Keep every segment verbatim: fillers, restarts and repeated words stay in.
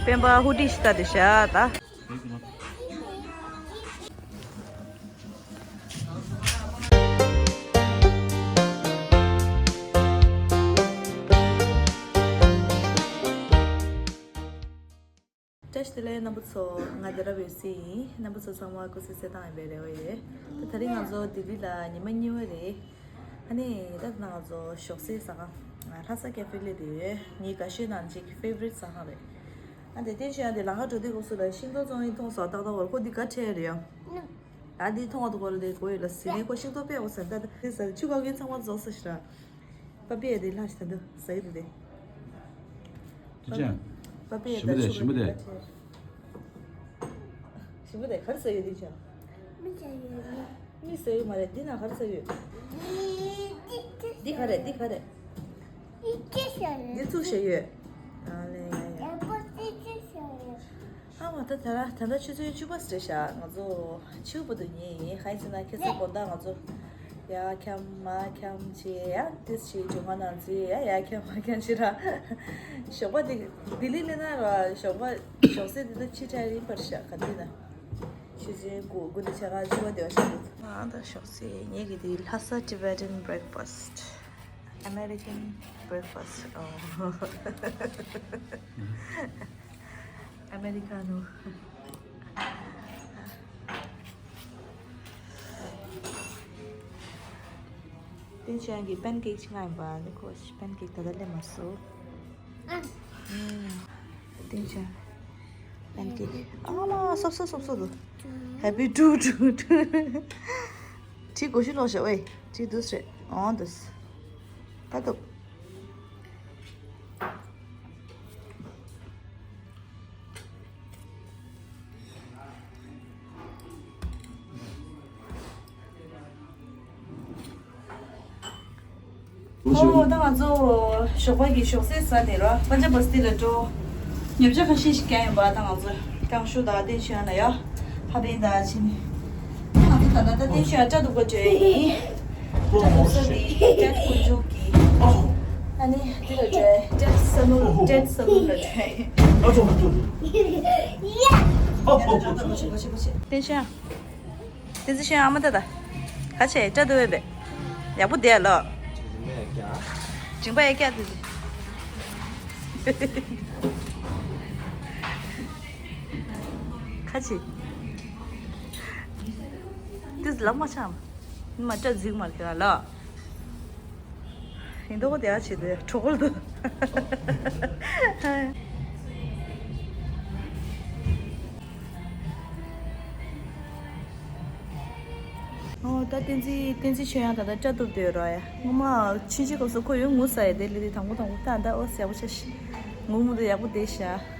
སྤེན་པ་ཧུ་ཏི་ཤི་ཏ་དེ་ཤ་ད། བཀྲ་ཤིས་བདེ་ལེགས་རྣམ་པ་ཚོ། ང་རྡ་རམ་ཡོད་སི་ཡིན། རྣམ་པ་ཚོ་ཚང་མ་སྐུ་གཟུགས་གསལ་ཐང་ཡིན་པའི་རེ་བ་ཡོད། ད་དེ་རིང་ང་ཚོ་ལྡི་ལི་ལ་ཉི་མ་གཉིས་པ་རེད། ཨ་ནི་ད་ང་ཚོ་ཞོགས་ཟས་ཟ་ཁང་ལྷ་ས་ཀེ་ཧྥེ་སླེབས་བསྡད་ཡོད། ངའི་དགའ་ཤོས་ནང་གཅིག་གི་ཕེ་ཝ་རིཊ་ཟ་ཁང་རེད། ཨ་དེ་བསྟན་ཆོས་ཡང་དེ་ལམ་ཁ་འགྲོ་དུས་སྐབས་སུ་ལ་ཤིང་ཏོག་བཙོང་ཡིན་མཐོང་སོང་། ཏག་ཏག་བར་ཁོ་འདི་ག་ཁྲལ་རེད་ཡ། ཨ་འདི་མཐོང་བ་དུ་གོ་ལ་དེ་གོ་ཡོད་ལ་ཟི་ནས་ཁོ་ཤིང་ཏོག་དཔེ་འོ་ཟེར། ད་དེ་ཟེར་ཆུ་ག་གི་ཚང་མ་རྫོགས་ས་ཤི་ར། པ་པེ་དེ་ལྷ་ཞིག་ད་འདི་ཟ་གི་འདུག་དེ། དེ་ཅན། པ་པེ་ཞིམ་པོ་དེ་ཞིམ་པོ་དེ། ཞིམ་པོ་དེ་ག་རེ་ཟ་ཡོད་དེ་ཅན། མི་ཟ་ཡོད་མ་རེད། འདི་ན་ག་རེ་ཟ་ཡོད། འདི་ག་རེད། འདི་ག་རེད། འདི་ཚུགས་བཞག་ཡོད། ཨ་ལེ་ཡ་ཡ། ཨ་མ་ད་ད་ར་ད་ལྟ་ཆུ་ཚོད་བཅུ་པ་ཟེར་ཤག་ང་ཚོ་ཆུ་བུ་དུ་ཉལ་ཡིན། ཧའི་ཟེར་ན་ཁྱེད་ཚོ་དགོང་དག་ང་ཚོ་ཡ་འཁྱམ་མ་འཁྱམ་བྱས་ཡ་ཏིས་བྱས་ཇོ་ང་ནང་ཚོས་ཡ་ཡ་འཁྱམ་མ་འཁྱམ་བྱས་ར། ཞོགས་པ་དེ་ལྡི་ལི་སླེབས་ན་ར་ཞོགས་པ་ཞོགས་ཟས་དེ་ད་ཕྱི་དྲགས་ཡིན་པར་ཤག་ག་དུས་ན་ཆུ་ཚོད་དགུ་དགུ་དང་ཕྱེད་ཀ་བཅུ་པ་དེ་བ་ཤག་ང་ད་ཞོགས་ཟས་ངེད་ཀྱི་དེ་ལྷ་ས་Tibetan breakfast, American breakfast. Oh. Americano. དེ་ཅན་གྱི་པན་ཀེག་ཅིག་ང་ཡིན་པ་ནི་ཁོ་པན་ཀེག་ད་ལྟ་སླེབས་མ་སོང་། དེ་ཅན་པན་ཀེག་ཨ་མ་སོབ་སོབ་སོབ་སོབ་འདུག Happy to to to. ཁྲིད་གོ་ཤུ་ལོག་ཤ་ཝེ། ཁྲིད་དུས་རེད། འོང་དུས། ད་དུ། ཨོ་ད་ང་ཚོ་ཞོགས་པ་གི་ཞོགས་ཟས་ཟ་ནས་ར་པན་ཇབ་བ་སི་ཏི་ལ་འགྲོ། ཉོ་ཆ་ཁ་ཤས་ཤིག་ཀྱང་ཡོད་པ་ད་ང་ཚོ་ཀྲང་ཤུ་དང་ཏེན་ཤུ་ཡན་ལ་ཡ་ཧ་པན་དང་ཕྱིན། ང་ཚོ་ད་ལྟ་ད་ཏེན་ཤུ་ཡན་སྐྲ་གཏུབ་པ་འགྲོ་ཡ་ཡིན། སྐྲ་གཏུབ་ས་དེ་ཏེད་ཀུན་འཇུག་གི་ཨ་ནི་དེ་ལ་འགྲོ་ཡ་ཏེད་སལ་ལུན་ཏེད་སལ་ལུན་ལ་འགྲོ་ཡ་ཡིན། ཏེན་ཤུ་ཡན། དེ་ཚེ་ཤེས་ཨ་མ་ད་ད། ག་ཆེ་སྐྲ་དུ་བས་པས། ཡག་པོ་བསྡད་ལོ། མཇིང་པ་ཡ་སྐྱ་དུ། ག་ཆེ། དུ་ལག་མ་ཆག་མ། མ་སྐྲ་འཛིག་མར་ཁྱེར་ལོ། ཡིན་མདོག་དེ་ཨ་ཆེ་དེ་གྲོགས་པོ་འདུག་ཨོ་ད་བསྟན་འཛིན་བསྟན་འཛིན་ཆོས་དབྱངས་ད་ལྟ་སྐྲ་གཏུབ་བསྡད་ཡོད་ར་ཡ། སྔོན་མ་ཕྱིན་ཆད་སྐབས་སུ་ཁོ་ཡོད་ངུ་ས་ཡ་དེ་ལི་དེ་དང་པོ་དང་པོ་ད་ད་ཨོ་ཡག་པོ་ཆགས་ཤི། ངུ་མུ་དུ་ཡག་པོ་བསྡད་ཤག་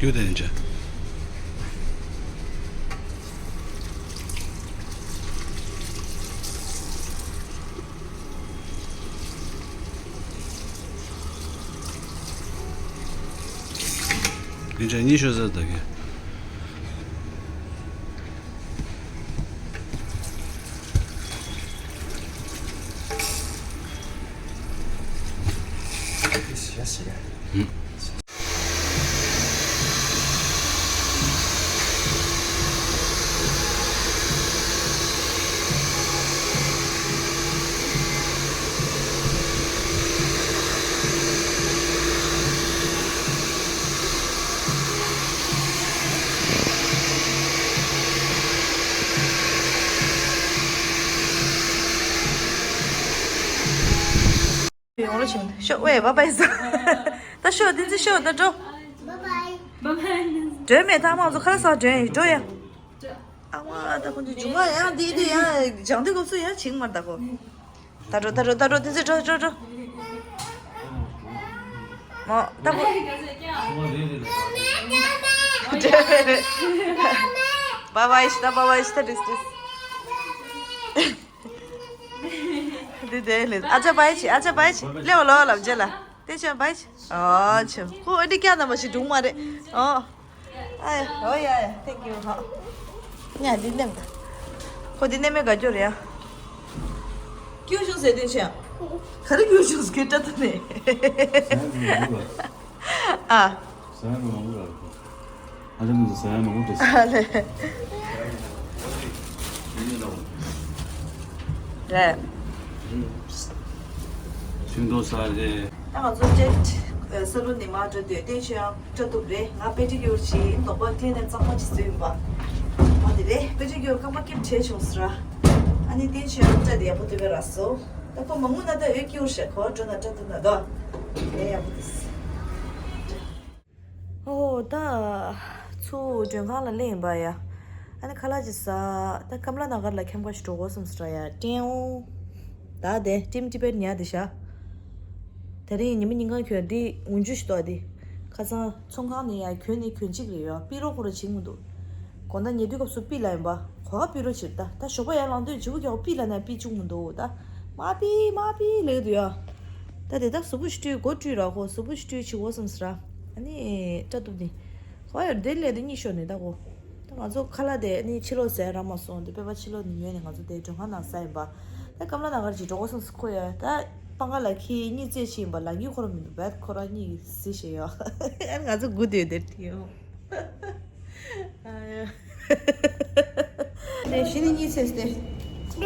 རྒྱུ་དེ་འདྲ། འདི་འདྲ་གཉིས་ཤོད་ཟེར་ད་གི། ཤོག་ཝེ་བ་བའི་ས། ད་ཤོག་དེ་ཚོ་ཤོག་ད་འགྲོ། བ་བའི། བ་བའི། འགྲོ་མེད་ད་མང་ཚོ་ཁ་ལག་ཟ་འགྲོ་ཡིན་འགྲོ་ཡ། ཨ་མ་ད་ཁོང་ཚོ་མཇུག་མ་ཡང་འདི་འདི་ཡང་སྦྱང་དུས་སྐབས་སུ་ཡང་བྱིང་མར་ད་ཁོ། ད་འགྲོ་ད་འགྲོ་ད་འགྲོ་དེ་ཚོ་འགྲོ་འགྲོ་འགྲོ། མོ་ད་ཁོ། བ་བའི་ཤི་ད་བ་བའི་ཤི་ད་དྲིས་དྲིས། འདི་དེ་ལས་ཨ་ཅག་བའི་ཆི་ཨ་ཅག་བའི་ཆི་ལེའོ་ལོ་ལབ་རྗེས་ལ་ཏེ་ཆོན་བའི་ཆི་ཨོ་ཆོ་ཁོ་ཨ་འདི་ཀྱག་ན་མ་ཤི་སྒྲུང་མ་རེད་ཨོ། ཨ་ཡ་ཨོ་ཡ་ཡ་thank you ཧ། ཉ་འདི་ནེམ་ད། ཁོ་འདི་ནེམ་མེ་ག་ཀྱོ་རེད་ཡ། ཀྱུ་ཤུ་ཟེར་དེ་ཆོན། ག་རེ་ཀྱུ་ཤུ་ཟེར་ཀྱི་ཏྲ་ཏ་ནས། ཨ། ཨ་ལེ་མི་ཟ་ཡ་མང་པོ་འདུག་ཨ་ལེ། རེད། ཤིང་ཏོག་ཟ་རེད། ད་ང་ཚོ་ཅེ་ས་ལུ་ནི་མ་འགྲོ་དུས་བསྟན་ཆོས་ཡང་སྐྲ་གཏུབ་རེད། ང་པེ་ཏི་ཀྱོར་བྱས་ནོག་པ་ཁྱེར་ནས་གཙང་མ་ཅིག་བཟོས་ཡིན་པ། མ་དེ་རེད་པེ་ཏི་ཀྱོར་རྐང་པ་སྐེབས་བྲལ་བྱུང་ཟེར། ཨ་ནི་བསྟན་ཆོས་ཡང་སྐྲ་དེ་ཡག་པོ་གཏུབ་པའི་ར་སོ། ད་ཁོ་མ་ངུ་ན་ད་འོད་ཀྱོར་ཤག་ཁོ་འགྲོ་ན་སྐྲ་གཏུབ་ན་དོ། ཨེ་ཡག་པོ་དེ། ཨོ་ད་ཚུར་མགྲོན་ཁང་ལ་སླེབས་ཡིན་པ་ཡ། ཨ་ནི་ཁ་ལག་ཅིག་ཟ། ད་ཀམ་ལ་ན་གར་ལ་ཁྱམས་ཁ་ཞིག་འགྲོ་དགོས་བསམ་སོང་ཡ་ཀྲེའུ། ད་དེ་ཀྲིམ་ཀྲི་པེར་ཉལ་དེ་ཤ། དེ་རིང་ཉི་མ་ཉིན་གང་གྱོན་འདི་འུན་ཆུ་ཞིག་ཏོག་འདི། ཁ་སང་ཚོང་ཁང་ནས་ཡ་གྱོན་ནི་གྱོན་གཅིག་རེད་ཡ་པི་རོ་ཁོ་ར་བྱིང་མི་འདུག་དགོང་དག་ཉལ་དུས་སྐབས་སུ་པི་ལ་ཡིན་པ་གོ་བ་པི་རོ་ཕྱིར་ད་ད་ཞོགས་པ་ཡར་ལངས་དུས་བྱིའུ་རྒྱག་པི་ལ་ན་པི་བཅུག་མི་འདུག་ད་མ་པི་མ་པི་ལེགས་འདུག་ཡ། ད་དེ་དག་གཟུགས་པོ་ཞིག་བཀྲུས་སྒོ་བཀྲུས་ར་ཁོ་གཟུགས་པོ་ཞིག་བཀྲུས་བྱི་འོ་སམ་སི་ར། ཨ་ནི་སྐྲ་གཏུབ་ནི། ཁོ་ཡར་དེ་ལས་དེ་གཉིད་ཤོར་ནི་ད་ཁོ། ད་ང་ཚོ་ཁ་ལག་དེ་ནི་ཕྱི་ལོགས་ཟས་རག་མ་སོང་དེ་པེ་པ་ཕྱི་ལོགས་ནས་ཉོས་ནས་ང་ཚོ་དེ་མགྲོན་ཁང་ནང་ཟ་ཡིན་པ། ད་ཀམ་ལ་ན་གར་ཅིག་འགྲོ་དགོས་སམ་སི་ཁོ་ཡ་ད་པང་ཁ་ལ་ཁྱི་གཉིད་སད་ཕྱིན་ཡིན་པ་ལག་གཉིས་ཁོ་རང་མི་འདུག་བད་ཁོ་རང་གཉིད་སད་ཤེས་ཡོད། ཨ་ནི་ང་ཚོ་སྒུག་བསྡད་དེ་ཡོད། ཨ་ཡ། དེ་གཞི་ནས་གཉིད་སད་དེ། ད་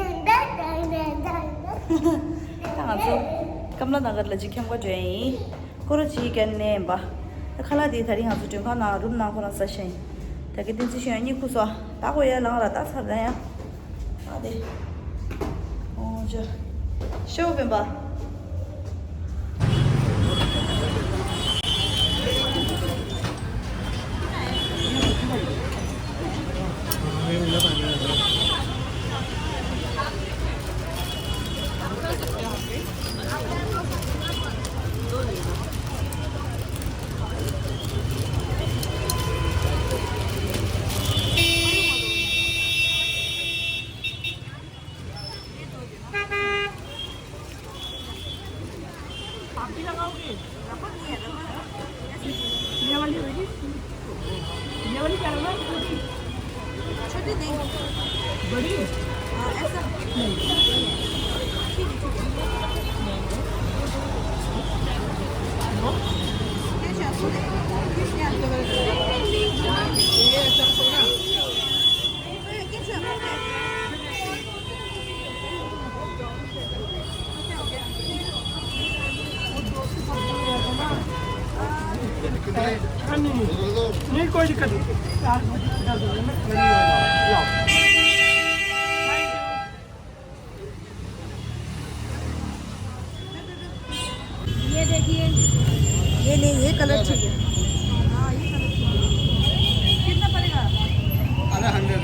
ང་ཚོ་ཀམ་ལ་ན་གར་ལ་ཅིག་ཁྱམས་ཁ་འགྲོ་ཡིན། ཁོ་ར་ཅིག་གན་ནས་ཡིན་པ། ད་ཁ་ལག་དེ་ད་རིང་ང་ཚོ་མགྲོན་ཁང་ནང་རུམ་ནང་ཁོ་རང་ས་ཞིང་། ད་གི་བསྟན་འཛིན་ཤོད་ཡ་གཉིད་ཁུག་སོང་། ད་ཁོ་ཡར་ལངས་ར་ད་ཚར་ད་ཡ། ཨ་དེ། ཨོ་ཅོ། ཤོག་སྤེན་པ། आप भी लगाओगे? ये वाली होगी? ये वाली क्या लगा? छोटी नहीं। बड़ी? हाँ, ऐसा। नहीं। ठीक है, ठीक है। ये चाकू है। ये आपके बगल में। ये चाकू ना। ये चाकू है। नहीं, कोई दिक्कत नहीं। ये देखिए, ये नहीं, ये कलर ठीक है। हाँ, ये कलर ठीक है। कितना पड़ेगा? अरे, हंड्रेड।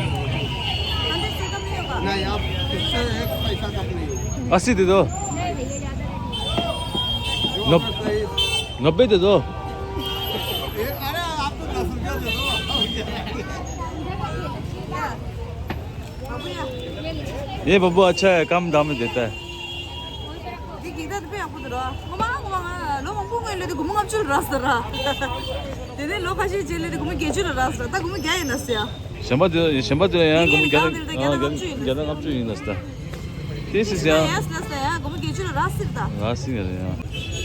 हंड्रेड से कम नहीं होगा? नहीं, आप इससे एक पैसा कम नहीं होगा। अस्सी दे दो। नहीं, नहीं, ये ज़्यादा रेट है। नब-, नब्बे दे दो। ए, अरे, आप तो दस रुपया दे दो। ये बब्बू अच्छा है, कम दाम में देता है। འདི་གིག་ད་དེ་དཔེ་ཡག་པོ་འདུག་ར། ངོ་མ་ངོ་མ་ང་ལོ་མང་པོ་སྔོན་ལས་དེ་སྒོར་མོ་ལྔ་བཅུ་རག་སོང་ར། དེ་ནས་ལོ་ཁ་ཤས་རྗེས་ལས་དེ་སྒོར་མོ་བརྒྱད་ཅུ་ར་རག་སོང་ར། ད་སྒོར་མོ་བརྒྱ་ཡིན་ན་ཟེར་ཡ། གཞན་པ་དེ་གཞན་པ་དེ་ཡང་སྒོར་མོ་བརྒྱ་དང་ཨ་བརྒྱ་དང་ལྔ་བཅུ་ཡིན་ན་ཟེར་ད། དེ་སྲིད་ཡ། ཡ་ཟེར་ན་ཟེར་ཡ་སྒོར་མོ་བརྒྱད་ཅུ་ར་རག་སྲིད་ད། རག་སྲིད་ཡ་རེད་ཡ།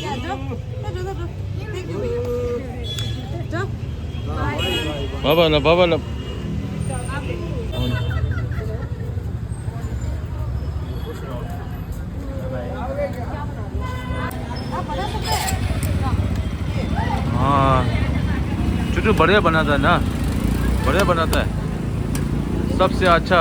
ཡ་འགྲོ། ད་འགྲོ་ད་འགྲོ། Thank you. འགྲོ། Bye bye ལ། bye bye ལ། हाँ, छोटू बढ़िया बनाता है ना, बढ़िया बनाता है, सबसे अच्छा।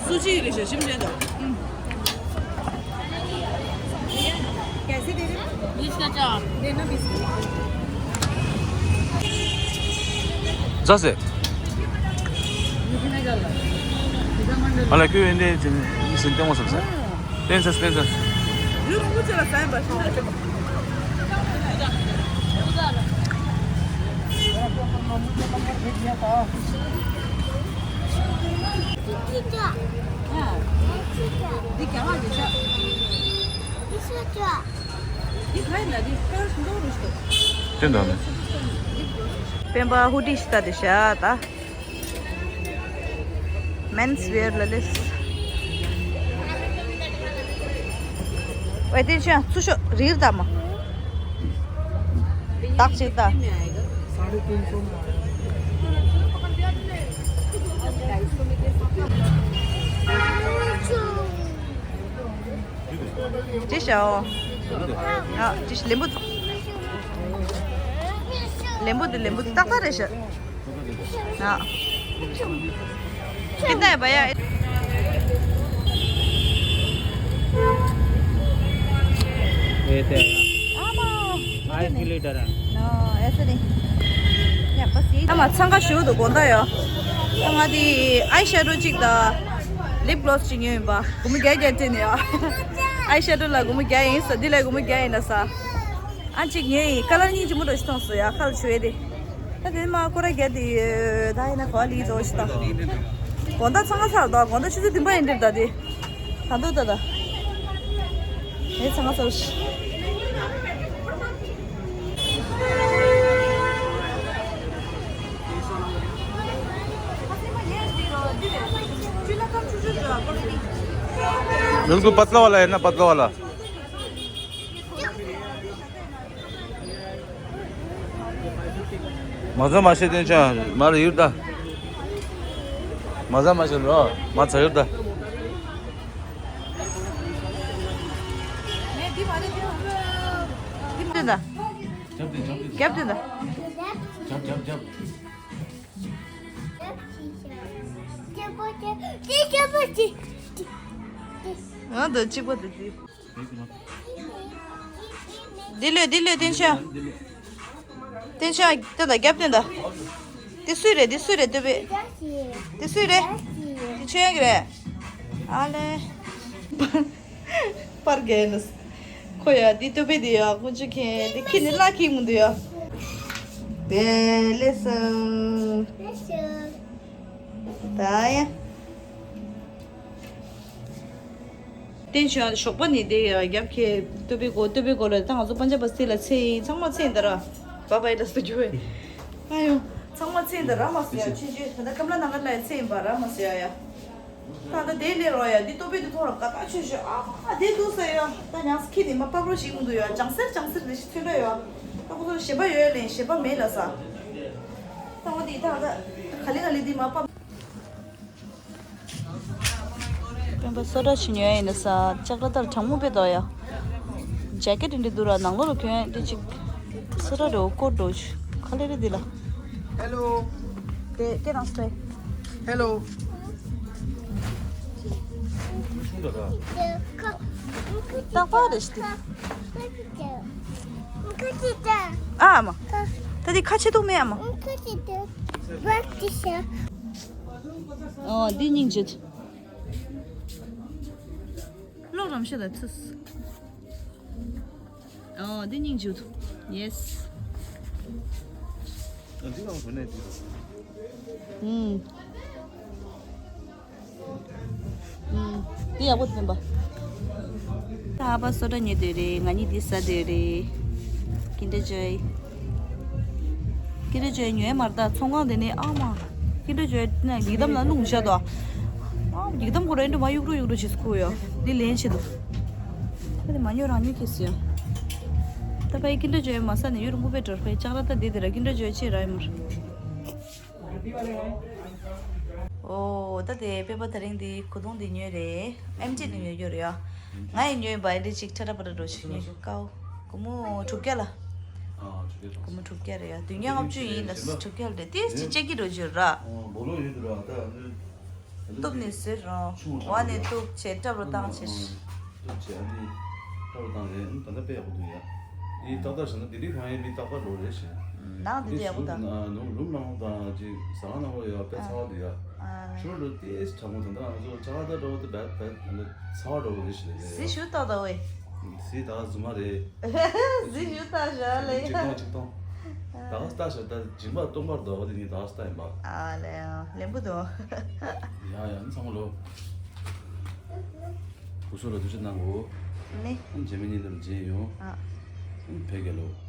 སུ་ཅི་རེད་ཤག་ཞིམ་རེད་དོ། कैसे दे रहे हो? बीस का चार। देना बीस का। ཟ་ཟེ། ཨ་ལ་ཁྱོད་ཡིན་དེ་ཅི་ནས་ཡིན་ཟིན་ཏེ་མོ་སམ་ཟེ། ཏེན་ཟེ་ཏེན་ཟེ། ཡུ་རུ་མུ་ཅི་ལ་ཟ་ཡིན་པ་ཤི་ན། འདི་ག་བ་འདི་ཆ། འདི་ག་ཡིན་ན་འདི་ཧྥ་རན་སི་འདུག་རུ་ཞིག་འདུག་སྟོན་དང་། སྤེན་པ་ཧུ་ཌི་ཤི་ཏ་དེ་ཤ་ད། མེན་སི་ཝེར་ལ་ལེས། ཝེ་དེ་ཆ་ཚུ་ཤོ་རིལ་ད་མ། དག་ཅིག་ད། ཅི་ཤོ། ཨ་ཅི་ཤོ་ལེམ་བུ། ལེམ་བུ་དེ་ལེམ་བུ་དེ་ཏག་ཏག་རེད་ཤག हाँ। कितना है भैया? ये तो है। आमा। आइस की लीटर है। नो, ऐसे नहीं। या बस यही। आमा, ཚང་ཁ་ཞུ་དུ་དགོངས་དག་ཡོད། ང་དེ་ཨའི་ཤེ་ཌོ་གཅིག་དང་ལིབ་གློ་སི་གཅིག་ཉོས་ཡིན་པ། སྒོར་མོ་བརྒྱ་བརྒྱ་སྤྲད་ནས་ཡོད། ཨའི་ཤེ་ཌོ་ལ་སྒོར་མོ་བརྒྱ་ཡིན་ས། འདི་ལ་སྒོར་མོ་བརྒྱ་ཡིན་ན་ས། ཨ་གཅིག་ཉོས་ཡིན། ཁ་ལར་གཉིས་ཅི་མོ་འདྲ་ཞིག་མཐོང་སོང་ཡ། ཁ་ལ་བྱུག་ཡས་དེ། ད་དེ་མ་སྐོར་ར་རྒྱག་དེ་ཡོད། ད་ཡིན་ན་གོ་ལི་ཙོ་ཞིག་ད། དགོང་དག་ཚང་མ་ཚར་དོ། དགོང་དག་ཆུ་ཚོད་བདུན་པ་ཡིན་འགྲིག་ད་དེ། ད་འདུག་ད་ད། དེ་ཚང་མ་ཚར་ཞིག बिल्कुल पतला वाला है ना, पतला वाला। མ་ཟ་མ་ཤེས་དེ་ཅང་མ་ལ་ཡུར་ད། མ་ཟ་མ་ཤེས་རོ་མ་ཚ་ཡུར་ད། རྒྱབ་དེ་ད། རྒྱབ་དེ་ད། རྒྱབ་རྒྱབ་རྒྱབ། ང་དང་གཅིག་པ་དེ་དེ། འདི་ལོས་འདི་ལོས་བསྟན་ཤག་བསྟན་ཤག་བསྟན་དང་རྒྱབ་བསྟན་དང་། འདི་སུའི་རེད། འདི་སུའི་རེད་ལྟོས་པས། འདི་སུའི་རེད། འདི་ཆོས་དབྱིངས་རེད། ཨ་ལེ། པར་རྒྱག་ནས། ཁོ་ཡ་འདི་ལྟོས་པས། འདི་ཡ་ཀུ་ཅུ་ཁེ་འདི་ཁྱི་ནི་བརླག་ཁྱི་མི་འདུག་ཡ། དེ་ལས་སོ། ད་ཡ། བསྟན་བྱུང་ཞོགས་པ་ནི་དེ་རྒྱབ་ཁྱེད་ལྟོས་པའི་སྒོ་ལྟོས་པའི་སྒོ་ལ་ད་ང་ཚོ་པན་ཇབ་པ་སི་ལ་ཚེ་ཡིན། ཚང་མ་ཚེ་ཡིན་ད་ར། བ་བའི་ལ་སུ་རྒྱུ་བས། ཨ་ཡོ། ཚང་མ་ཚེ་ཡིན་ད་ར་མ་སུ་ཡ། ཆུང་ཆུང་ད་ལྟ་ཀམ་ལ་ནང་ལ་ཚེ་ཡིན་པ་ར་མ་སུ་ཡ་ཡ། ད་ལྟ་དེ་ལས་རོ་ཡ་འདི་ལྟོས་པའི་དུ་ཐོང་ར་ཀ་ད་ཆུ་ཞུ་ཨ་ཨ་དེ་འདུག་ས་ཡ། ད་ཉག་ཁྱི་ནི་མ་པབ་རོ་ཞིག་མི་འདུག་ཡ། ཅང་སེར་ཅང་སེར་ལས་ཤི་ཐུལ་ལ་ཡ། ད་ཁོ་ཚོ་ཞེ་པ་ཡོད་ལེན་ཞེ་པ་མེད་ལ་ས། ད་འོ་དེ་ད་ད་ག་ལེ་ག་ལེ་འདི་མ་པབ། སྤེན་པ་སོ་ཊ་ཞིག་ཉོས་ཡིན་ན་ས། ལྕགས་ར་ལྟར་གྲང་མོ་དཔེ་འདུག་ཡ། ཇེ་ཀེ་ཊི་འདི་འདུག་ར། ནང་ལོགས་ལ་གྱོན་འདི་ཅིག་སོ་ཊ་རེད། འོ་ཀོ་ཊི་འདྲ་བོ་ཅིག་ག་ལེ་རེད་འདི་ལ། Hello. དེ་སྐད་བཏང་སྟེ། Hello. རྟག་པར་རེད་ཤི་དེ། ཨ་མ། ད་དེ་ཁ་ཆེ་ཐུག་མེད་ཨ་མ། ཨོ་འདི་སྙིང་རྗེ། གློག་རམ་ཤ་ད་ཚུས། ཨོ་འདི་སྙིང་རྗེ། ཡེས། ཨ་འདི་ནང་བུད་ནས་འདི་རེད། ཨུམ། ཨུམ། འདི་ཡག་པོ་འདུག་པ། ད་ཨ་ཕ་སོ་ཊ་ཉོས་སྡོད་རེད། ང་གཉིས་འདི་ཟ་སྡོད་རེད། ཀིན་ཌར་ཇོའི། ཀིན་ཌར་ཇོའི་ཉོས་མ་རེད་ད། ཚོང་ཁང་དེ་ནས་ཨ་མ། ཀིན་ཌར་ཇོའི་ནས་ཡི་དམ་ལ་རླུང་བཞག་དོ། ཨ་ཡི་དམ་ཁོ་ར་འདི་མ་གཡུག་རུ་གཡུག་རུ་བྱེད་ཁུ་ཡོ། འདི་ལེན་བྱེད་དོ། ད་དེ་མ་ཉོ་རང་ཉོ་ཁེ་སི་ཡོ། ད་ཕའི་ཀིན་ཌར་ཇོའི་མ་ཟ་ནས་ཡུ་རུ་མགོ་པའི་གྲོར་ཕའི་ལྕགས་ར་ད་འདི་དེ་ར་ཀིན་ཌར་ཇོའི་ཆེ་ར་ཡི་མར། ཨོ། ད་དེ་སྤེན་པ་དེ་རིང་འདི་གོས་ཐུང་འདི་ཉོས་རེད། ཨེམ་ཆི་འདི་ཉོས་ཡོད་རེད་ཡ། ང་ཡི་ཉོས་པ་འདི་ཅིག་ཁྲ་ཁྲ་པ་ར་འགྲོ་ཞིག་ཉོས་ཀའོ། སྒོར་མོ་དྲུག་བརྒྱ་ལ། ཨ་དྲུག་བརྒྱ་སྒོར་མོ་དྲུག་བརྒྱ་རེད་ཡ། བདུན་བརྒྱ་ལྔ་བཅུ་ཡིན་ལ་དྲུག་བརྒྱ་ལ་རེད། ཏིས་ཅིག་ཅེག་གི་འགྲོ་རྒྱུ་ར། ཨ་སྦོ་ལོག་ཡོད་འདུག་ར་ད། གཏུབ་ནས་ཟེར་རོ། ཆུང་བ་ནས་གཏུབ་བྱས་སྐྲ་རུ་བཏང་བྱས། གཏུབ་བྱས་ཨ་ནི་སྐྲ་རུ་བཏང་རེད། ཨ་ནི་ད་ལྟ་དཔེ་ཡག་པོ་འདུག་ཡ། འདི་ཏག་ཏག་བྱས་ན་དེ་རིང་གང་ཡིན་མི་རྟག་པར་ལོ་རེད་ཤག་ནང་དེ་འདྲ་ཡག་པོ་དང་། ནང་ལུང་ནང་དང་ཅིག་ཟ་ཁང་ནང་ལོ་ཡ་དཔེ་ཚ་བ་འདུག་ཡ། ཨ་ནི་ཤོར་ལོ་ཏེས་གྲང་མོ་ད་ལྟ་ང་ཚོ་ཅ་ག་ད་འགྲོ་བ་དེ་བད་བད་ཚ་བ་འགྲོ་བ་རེད་ཤག་ལས་ཟི་ཞུ་ཏག་ཏག་ཝེ། ཟི་ད་རྫུན་མ་རེད། ཟི་ཞུ་ཏག་ཞག་ལས་ཡ། ཆིག་སྟོང་ཆིག་སྟོང་། ད་ལྟ་ཞག་ད་སྦྱིན་པ་སྟོང་པར་འདུག་བ་དེ་ནི་ད་ལྟ་ཡིན་པ། ཨ་ལས་ཡ་ལེན་པོ་འདུག་ཡ་ཡ་ནི་ཚང་མ་ལོ། སྐུ་གཟུགས་ལ་ཐུགས་རྗེ་གནང་གོ། ནི། རྗེས་མའི་ཉིན་དུ་མཇལ་ཡོང་། ཨ། བོད་རྒྱལ་ལོ།